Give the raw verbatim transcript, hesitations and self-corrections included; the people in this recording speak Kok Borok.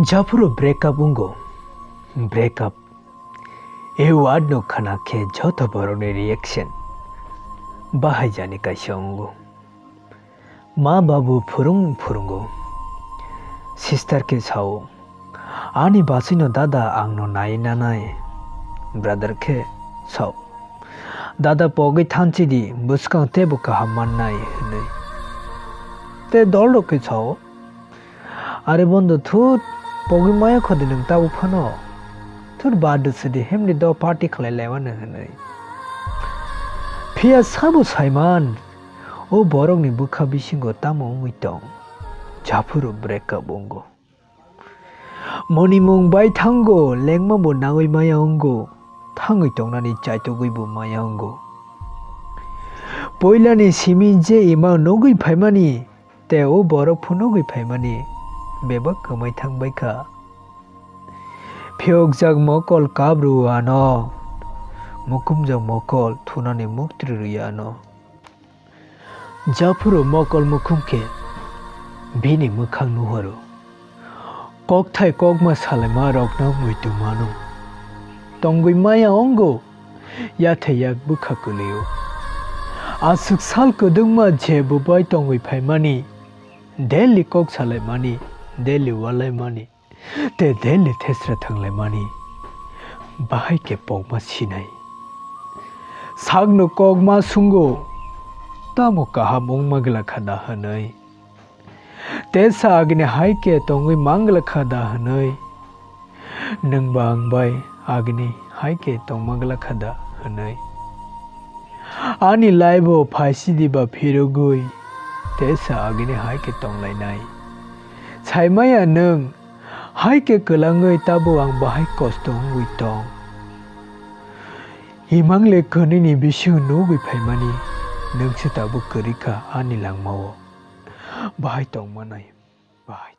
Japhuru breakup wngo, breakup. E word no khana khe joto borokni reaction bahai jani kaisa wngo. Ma babu phwrwng phwrwngo. Sister khe sao, "Ani bachwino dada angno nai nanai." Brother khe sao, "Dada pogwi thanchidi, bwskang teibo kaham mannai," hwnwi. Tei dolrok khe sao, "Are bondo thut, pogwi maya khodi nwng tabuk phano. Thut bad de sidi, himni do party khlai laiwano," hwnwi. Phiya sabo saiman, o borokni bwkha bisingo tamo wngwi tong? Japhuru breakup wngo. Monimung bai thango, lengma bo nangwi maya wngo, thangwi tongnani chaitogwi bo maya wngo. Poilani simi je ima nugwi phaimani, tei o borok phunugwi phaimani bebak kwmai thangbai kha. Phiyokjak mokol kabru ano, mukumjak mokol thunani muktri rwi ano. Japhuru mokol mukhum khe bini mwkhang nuhoro. Kokthai kokma salaima rokno muitu mano. Tongwi maya wngo, yathai yak bwkha kwlwio. Aswk sal kwdwngma je bo bai tongwi phaimani, daily kok salaimani, daily walaimani, tei daily thesra thanglaimani, bahai khe pokma sinai. Sakno kokma sungo, tamo kaham wngma glakha da hwnwi. Tesa agini hai khe tongwi manglakha da hwnwi? Nwngba ang bai agini hai khe tongmanglakha da hwnwi? Ani life-o phaisidi ba phirogwi tesa agini hai khe tonglainai. Saimaya nwng hai khe kwlangwi tabuk ang bahai kosto wngwi tong. Imangle kwnwini bisingo nugwi phaimani nwngse tabuk kwrwi kha ani langmao. Bahai tongmanai, bahai.